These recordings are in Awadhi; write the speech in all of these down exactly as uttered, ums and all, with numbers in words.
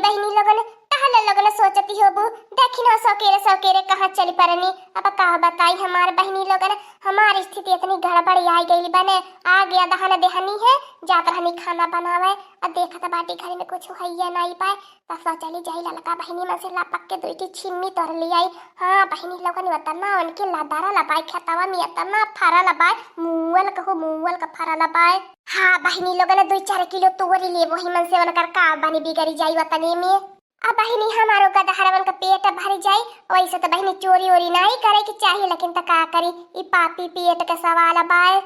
बहिनी लोगन, तहले लोगन सोचती होबू, देखी ना सौकेरे सौकेरे कहाँ चली परनी। अब का बताई हमार बहिनी लोगन, हमार स्थिति इतनी गड़बड़ आई गई बने, आ गया दहन देहनी है, जात रहनी खाना बनावे, अब देखत बाटी घर में कुछ हइये नाई पाए, त सोचली जाई ललका बहिनी मन से लपक के दुई ठी छिम्मी तोर ले आई। हाँ बहिनी लोगन, वतना उनके लदारा लबाई खेतवा में इतना फरा लबाई, मुअल कहो मुअल का फरा लबाई। हाँ बहिनी लोगन, दुई चार किलो तोरी लेबो ही मन से, उनकर का बनी बिगड़ी जाई वतने में। अब बहिनी हमारो गदहरवन का पेट भर जाई, वैसे तो बहिनी चोरी ओरी नाई करे के चाही, लेकिन त का करी, ई पापी पेट के सवाल बाय।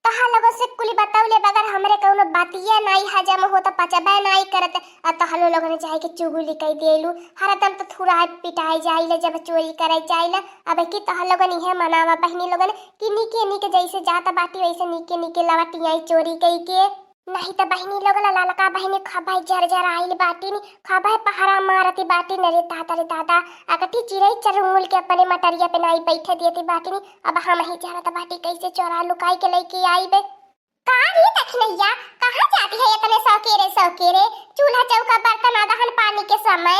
तोहार लोगन से कुली बतौले बगैर हमरे कौनो बतिया नाई हजम होत, पचबे नाई करत। आ तोहलो लोगन जाए के चुगली कई देलू, हरदम तो थुराए पिटाए जाइले जब चोरी करे जाइले। अब की तोहर लोगन इहे मनावा बहिनी लोगन कि नीके नीके जैसे जात बाटी वैसे नीके नीके लवटी आई चोरी कई के। नहीं त बहिनी लोगन ललका बहिनी खबाई जर जर आइल बाटिन, खबाई पहरा मारती बाटिन। अरे दादा रे दादा, अकटी चिरई चरुंगुल के अपने मटरिया पे नाई बैठे देती बाटिन। अब हम ही जानत बाटी कैसे चोरा लुकाई के लैके आइबे। का रे दखिनैया, कहाँ जाती है इतने सौकेरे सौकेरे? चूल्हा चौका बर्तन अदहन पानी के समय।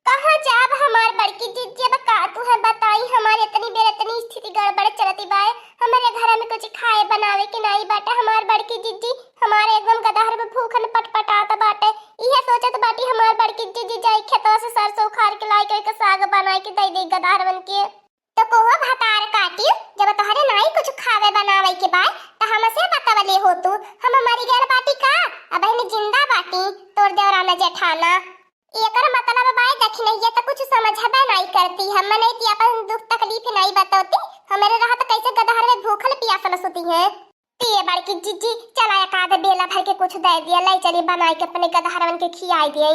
कहाँ जाब हमार बड़की जिज्जी, अब का तुहे बताई, हमार इतनी बेर इतनी स्थिति गड़बड़ चलती बाय। हमारे घर में कुछ खाए बनावे के नाई बाटे। हमार बड़की जिज्जी हमारे एकदम गदहर में भूखन पटपटात बाटे। इहे सोचत बाटी हमार बड़की जिज्जी जाई खेतवा से सरसों उखाड़ के लाई के साग बनाए के दे दे गदहरवन के। तो कोहो भतार काटी, जब तोहरे नाई कुछ खावे बनावे के बाय, त हमसे बतवले हो तू। हम मरी गयल बाटी का? अब हम जिंदा बाटी, तोर देवराना जेठाना। एकर मतलब बाय दखिनैया त कुछ समझबे नाई करती। हम मनई ती अपन दुख तकलीफ नाई बतौती, हमरे रहत कैसे गदहर में भूखल पियासल सुती हैं। पिए बड़की जिज्जी, चला एक आध बेला भर के कुछ दे दिया, ले चली बनाई के अपने गदहरवन के खियाई दिया।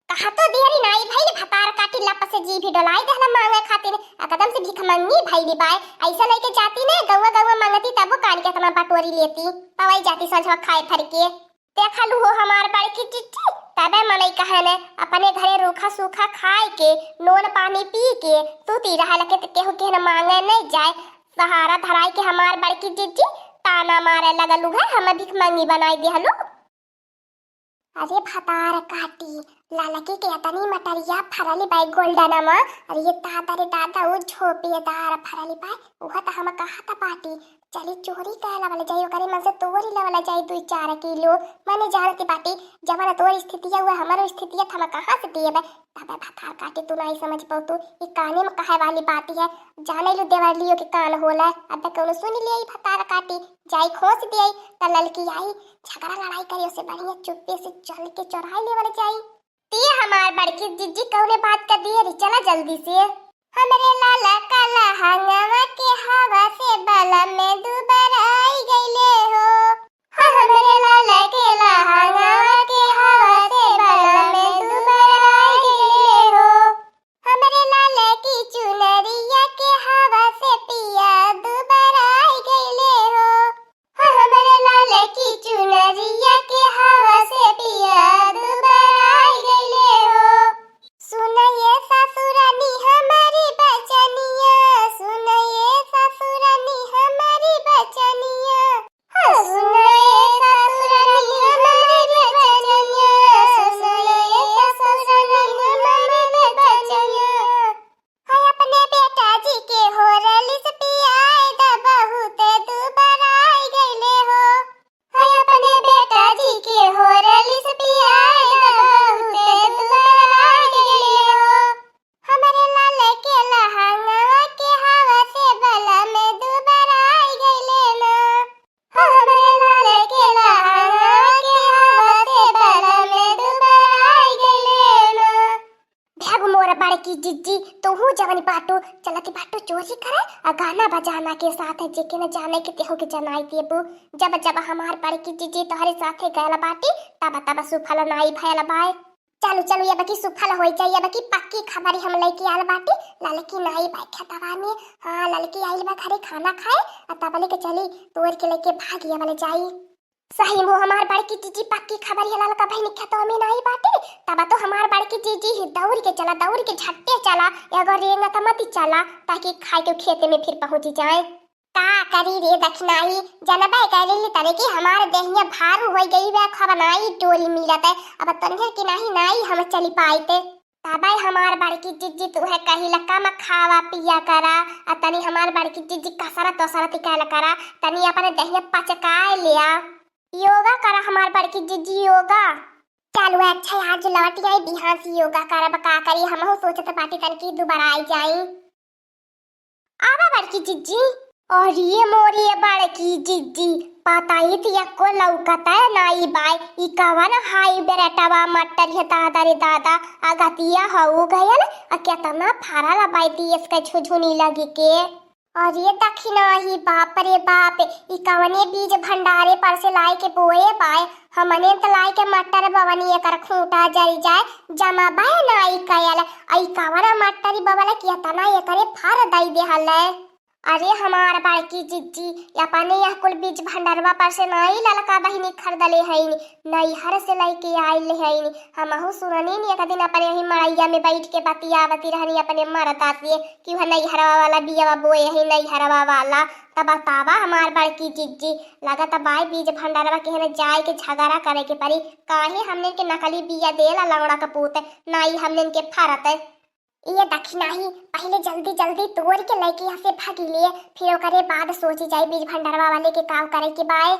कहा तो देरी नाई भइल, भतार काटी लप से जी भी डोलाई देहला मांगे खातिर, एकदम से भिखमंगी भइली बाय। ऐसा लेके जाती ने गौवा गौवा मांगती, तबो कान के इतना बटोरी लेती, पवाई जाती संझवा खाए भर के। देखलू हो हमार बड़की जिज्जी, तबे मनई कहे ने, अपने घरे रूखा सूखा खाए के, नोन पानी पी के, सूती रहल के त केहू केहन मांगे नहीं जाए। सहारा धराई के हमार बड़की जिज्जी ताना मारे लगलू है, हम भिखमंगी बनाई देहलू। अरे भतार काटी, ललकी के अतनी मटरिया फरली बाई गोल्डनमा। अरे ये दादा रे दादा, उ झोपेदार फरली बाई, उह त हम कहत बाटी, चली चोरी कर लवल जाई, ओकरे मन से तोरी लवल जाई दुई चार किलो। मने जानती बाटी, जवन तोर स्थितिया हुआ, हमरो स्थितिया त हम कहाँ से देबे? तबे भतार काटी तू नाई समझ पौतू, ई काने में कहे वाली बात है, जाने लू देवर लियो के कान होला, अब कौनो सुन लिया ई भतार काटी, जाई खोस दिया, त ललकी आई, झगड़ा लड़ाई करी, ओसे बढ़िया चुप्पे से चल के चोराई लेवल जाई। ती हमार बड़की जिज्जी कौने बात कर दिए रे, चला जल्दी से। हमरे लाला काला हंगवा के हवा से बलम में दुबराई गईले हो। हाँ, हमरे लाला के लहंगवा के हवा से बलम में दुबराई गईले हो। हमरे लाला की चुनरिया के हवा से पिया दुबराई गईले हो। हाँ, हमरे लाल की चुनरिया के हवा से पिया दुबराई गईले हो। सुनये ससुरानी हमारी बचनिया, सुनये ससुरानी हमारी बचनिया। हाँ, सुनये ससुरानी हमारी बचनिया, सुनये ससुरानी हमारी बचनिया। हाय अपने बेटा जी के होरलिस पियाए द, बहुत दुबराई गईले हो। हाय अपने बेटा जी के होरलिस पियाए द, बहुत दुबराई गईले हो। हमरे लाल के लहंगवा के हवा से बलम दुबराई गईले ना। हमरे लाल के लहंगवा के हवा से बलम दुबराई गईले ना। भाग मोर बड़की जिज्जी, तोहू जवन बाटू, चलत बाटू चोरी करे, आ गाना बजाना के साथ जेके न जाने के तेहू के जनाई देबू। जब जब हमार बड़की जिज्जी तोहरे साथे गयल बाटी, तब तब सुफल नाई भयल बाय। चलू चलू, अब की सुफल होई जाई, अब की पक्की खबरी हम लेके आल बाटी। ललकी नाई बाय खेतवा में, हाँ ललकी आइल बा घरे खाना खाए, आ तबले के चली तोड़ के लेके भागी अब ले जाई। सही में हमार बड़की जिज्जी पक्की खबरिया ललका बहिनी खेतवा में नाई बाटे, तब तो हमार बड़की जिज्जी ही दौड़ के चला, दौड़ के झट्टे चला, एगो रेंगत मती चला, ताकि खाए के खेत में फिर पहुँची जाए। का करी रे दखिनाही, जनबे करेली तने कि हमार देहिया भारू होइ गई बे, खब नाई डोली मिलत है। अब तनिया कि नाही नाई हम चली पाइत। तबे हमार बड़की जिज्जी तू है कही ला कम खावा पिया करा, आ तनी हमार बड़की जिज्जी कसरत वसरत कइला करा, तनी अपने देहिया पचकाए लिया, योगा करा हमार बड़की जिज्जी योगा। चलो अच्छा, आज लौट आई बिहान से योगा करब, का करी, हमहू सोचत बाटी तन की दोबारा आई जाई। आवा बड़की जिज्जी। अरे मोरी बड़की जिज्जी, पता ही थी एको लौकत है नाई बाय, ई कवन हाई बेरटवा मट्टर है दादा रे दादा, अगतिया हऊ गयल, आ केतना फरल बाय देश के झुझुनी लगी के। अरे दखिनाही बाप रे बाप, ई कवने बीज भंडारे पर से लाए के बोए बाय, हमने त लाए के मट्टर बवनी एकर खूंटा जरि जाए, जमा बह नाई कयल, आ ई कवन मट्टरी बवल कि एतना एकरे फर दई देहल है। अरे हमार बड़की जिज्जी, अपने यह कुल बीज भंडरवा पर से नाई ललका बहिनी खरीदले हईन, नैहर से लइके आइल हईन। हमहू सुननी न एक दिन अपने यही मड़ैया में बैठ के बतियावती रहनी अपने मरदा से कि वह नैहरवा वाला बियावा बोए है नैहरवा वाला। तब बतावा हमार बड़की जिज्जी, लगत बाय बीज भंडरवा के हने जाए के झगड़ा करे के पड़ी, काहे हमने के नकली बिया देला लौड़ा के पूत, नाई हमने के फरत। ये दखिनाही, पहिले जल्दी जल्दी तोड़ के लइके यहाँ से भागी ले, फिर ओकरे बाद सोची जाई बीज भंडरवा वाले के काव करे के बाय।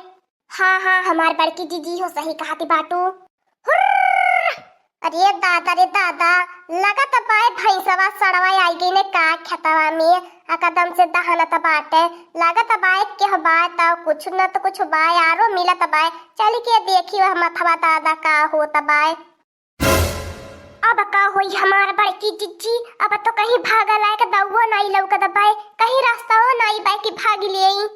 हाँ हाँ, हमार बड़की जिज्जी हो सही कहती बाटू। हुर्र! अरे दादा रे दादा, लगत बाय भैंसवा सड़वा आई गई ने का खेतवा में, एकदम से दहनत बाटे। लगत बाय केह बाय त कुछ न त कुछ बाय आरो मिलत बाय। चल के देखी वह मथवा दादा का होत बाय। अब का होई हमार बड़की जिज्जी, अब तो कहीं भागा लायक दउवो नाई लौकत बाय, कहीं रास्ताओ नाई बाय कि भाग लेई।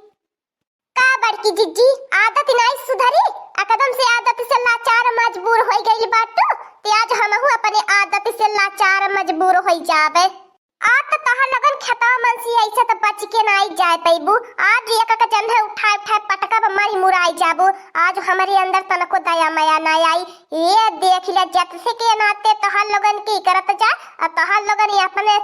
का बड़की जिज्जी, आदत नाई सुधरी? एकदम से आदत से लाचार मजबूर होई गइल बाटू, ते आज हमहू अपने आदत से लाचार मजबूर होई जाबे। आज तो तोहर लोगन खेतवा मन से ऐसे तो बच के नाई जाए पैबू। आज एक एक जन्हे उठाए उठाए पटकब, मरी मुराई जाबू। आज हमरे अंदर तनको दया माया नाई आई। ये देख ले, जत से के नाते तोहर लोगन की करत जा, आ तोहर लोगन ये अपने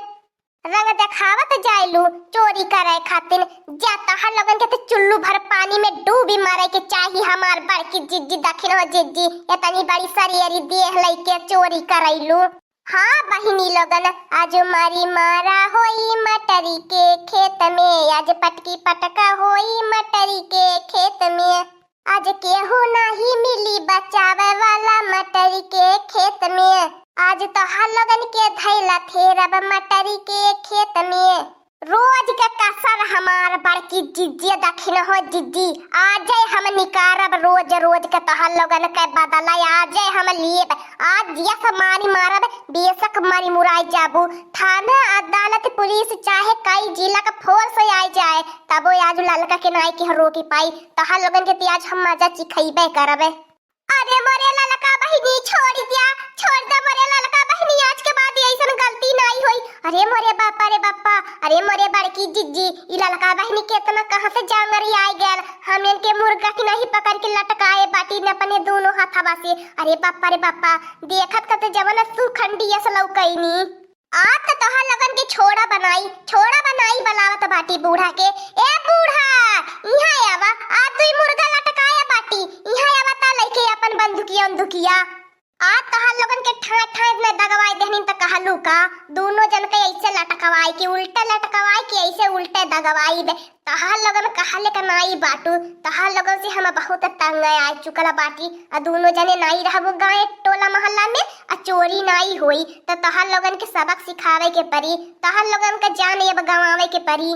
रंग देखावत जाइलू चोरी करे खातिर। जा तोहर लोगन के तो चुल्लू भर पानी में डूबी मरे के चाही। हमार बड़की जिज्जी, दखिन हो जिज्जी, इतनी बड़ी सरियरी देह लइके चोरी करैलू। हाँ बहिनी लोगन, आज मारी मारा होई मटरी के खेत में, आज पटकी पटका होई मटरी के खेत में। आज केहू नाही मिली बचावे वाला मटरी के खेत में। आज तोहार लोगन के धैला फेरब मटरी के खेत में। रोज के कसर हमार बड़की जिज्जी, दखिन हो जिज्जी, आजे हम निकारब रोज रोज के तोहर लोगन के बदला, आजे हम लेब। आज यस मारी मारब, बेशक मरी मुराई जाबू। थाना, अदालत, पुलिस, चाहे कई जिला का फोर्स आइ जाए, तबो आज ललका के नाई के रोकी पाई। तोहर लोगन के तो आज हम मजा चिखैबे करबे। अरे मोरे ललका बहिनी, छोड़ द्या, छोड़ द्या मोरे ललका बहिनी, आज के बाद ऐसन गलती नाई होई। अरे मोरे बापा रे बापा, अरे मोरे बड़की जिज्जी, ई ललका बहिनी केतना कहाँ से जांगर आइ गयल। हम इनके मुर्गा की नहीं पकड़ के लटकाए बाटी न अपने दोनों हाथवा से। अरे बापा रे बापा, देखत कते जवन सुखंडी अस लौकैनी। आज त तोहार लोगन के छोड़ा बनाई, छोड़ा बनाई बलावत बाटी बूढ़ा के। ए बूढ़ा, इहाँ आवा, आज दुई मुर्गा लटकाया बाटी, इहाँ आवा ता लइके अपन बंदुकिया उंदुकिया। आज तोहार लोगन के ठाँय ठाँय में दगवाई देहनी त कहलू का, दोनों जन के ऐसे लटकवाई कि उल्टे लटकवाई कि ऐसे उल्टे दगवाई बे। तोहार लोगन कहले का नाई बाटू, तोहार लोगन से हम बहुत तंग आ चुकल बाटी। आ दोनों जने नाई रहबो गाँव टोला मोहल्ला में, आ चोरी नाई होई, त तोहार लोगन के सबक सिखावे के परी, तोहार लोगन का जान अब गंवावे के परी।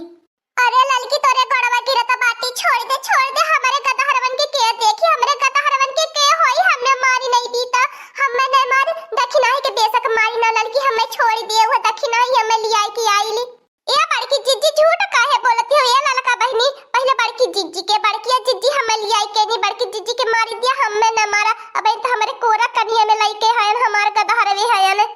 अरे ललकी, तोरे गोड़वा गिरत बाटी, छोड़ दे, छोड़ दे, हमरे गदहरवन के के देखी, हमरे गदहरवन के के होई, हमें मारी नहीं दी त, हमें नहीं मारी, दखिनाही के बेशक मारी ना ललकी, हमें छोड़ दिए, वो दखिनाही हमें लियाई के आईली। ए बड़की जिज्जी, झूठ काहे बोलती हो? ए ललका बहिनी, पहिले बड़की जिज्जी के, बड़किया जिज्जी हमें लियाई के नहीं, बड़की जिज्जी के मारी दिया, हमें न मारा। अब तो हमरे कोरा कनिया में लइके हयन, हमार गदहरवे हयन।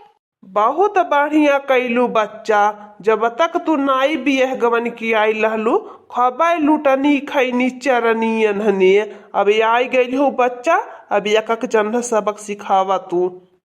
बहुत बढ़िया कैलू बच्चा, जब तक तू नाई बियह गवन की आई लहलू, खबै लुटनी खैनी चरनी अनहने। अब आई गइल हो बच्चा, अब एक एक जन्ह सबक सिखावा तू।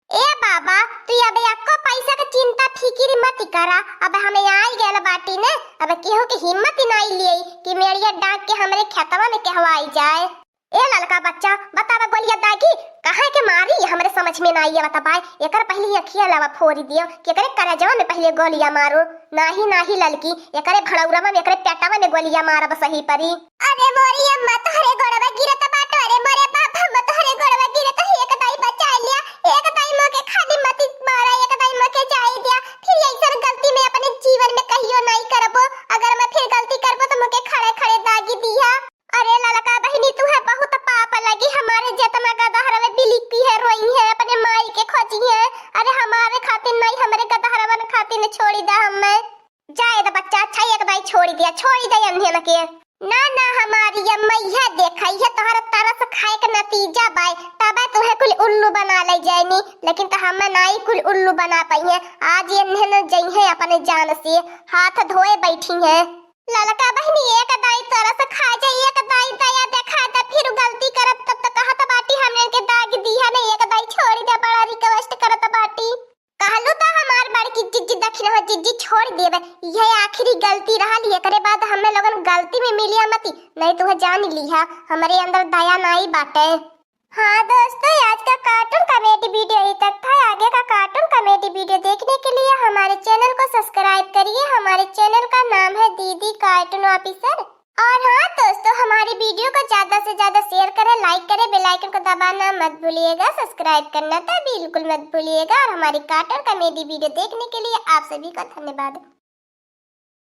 ए बाबा, तू अब एको पैसा के चिंता फिकिर मत करा, अब हमें आई गयल बाटी ने, अब केहू के हिम्मत ही नाई लिए कि मेड़िया डाक के हमरे खेतवा में कहवाई जाए। ए ललका बच्चा, बतावा गोलिया दागी कहाँ के मारी, ये हमरे समझ में नाई आवत बाय। एकर पहले ही अखिया लावा फोरी दियो कि एकरे करेजवा में पहले गोलिया मारो। नाही, नाही ललकी, एकरे भड़ौरवा में, एकरे पेटवा में गोलिया मारब सही परी। अरे मोरी अम्मा, तोहरे गोड़वा गिरत बाटो, अरे मोरे बाप, हम तोहरे गोड़वा गिरत, एक दाई बचा लिया, एक दाई मोके खाली मती मारा, एक दाई मोके जाए दिया, फिर ऐसन गलती में अपने जीवन में कहियो नाई करबो, अगर मैं फिर गलती करबो तो मोके खड़े खड़े दागी दिया। अरे ललका बहिनी, तुहे बहुत पाप लगी, हमारे जेतना गदहरवे बिलिकी है, रोई है, अपने माई के खोजी है। अरे हमारे खातिर नाई, हमरे गदहरवन खातिर छोड़ी दा हमें। जाए द बच्चा, अच्छा एक दाई छोड़ी दिया, छोड़ी दे अम्हन के। ना ना हमारी अम्मा, यह देखा, यह तोहरा तरस खाए के नतीजा बाय, तबे तुहे कुल उल्लू बना ले जाएनी, लेकिन तो हमें नाई कुल उल्लू बना पाई है। आज ये अम्हन जई है अपने जान से, हाथ धोए बैठी है। ललका बहिनी, एक दाई तरस खा जाए, एक दाई दया देखा द, फिर गलती करब तब तो कहत बाटी हमने के दाग दिया नहीं, एक दाई छोड़ी दे, बड़ा रिक्वेस्ट करत बाटी। कहलू त हमार बड़की जिज्जी दखिन हो, जिज्जी छोड़ देबे, यह आखिरी गलती रहल, एकरे बाद हमें लोगन गलती में मिलिया मती, नहीं तुहे जान लिहा, हमरे अंदर दया नाई बाटे। हाँ दोस्तों, आज का कार्टून कॉमेडी वीडियो यहीं तक था। आगे का कार्टून कॉमेडी वीडियो देखने के लिए हमारे चैनल को सब्सक्राइब करिए। हमारे चैनल का नाम है दीदी कार्टून ऑफिसर। और हाँ दोस्तों, हमारी वीडियो को ज्यादा से ज्यादा शेयर करें, लाइक करें, बेल आइकन को दबाना मत भूलिएगा, सब्सक्राइब करना तो बिल्कुल मत भूलिएगा। और हमारी कार्टून कॉमेडी वीडियो देखने के लिए आप सभी को धन्यवाद।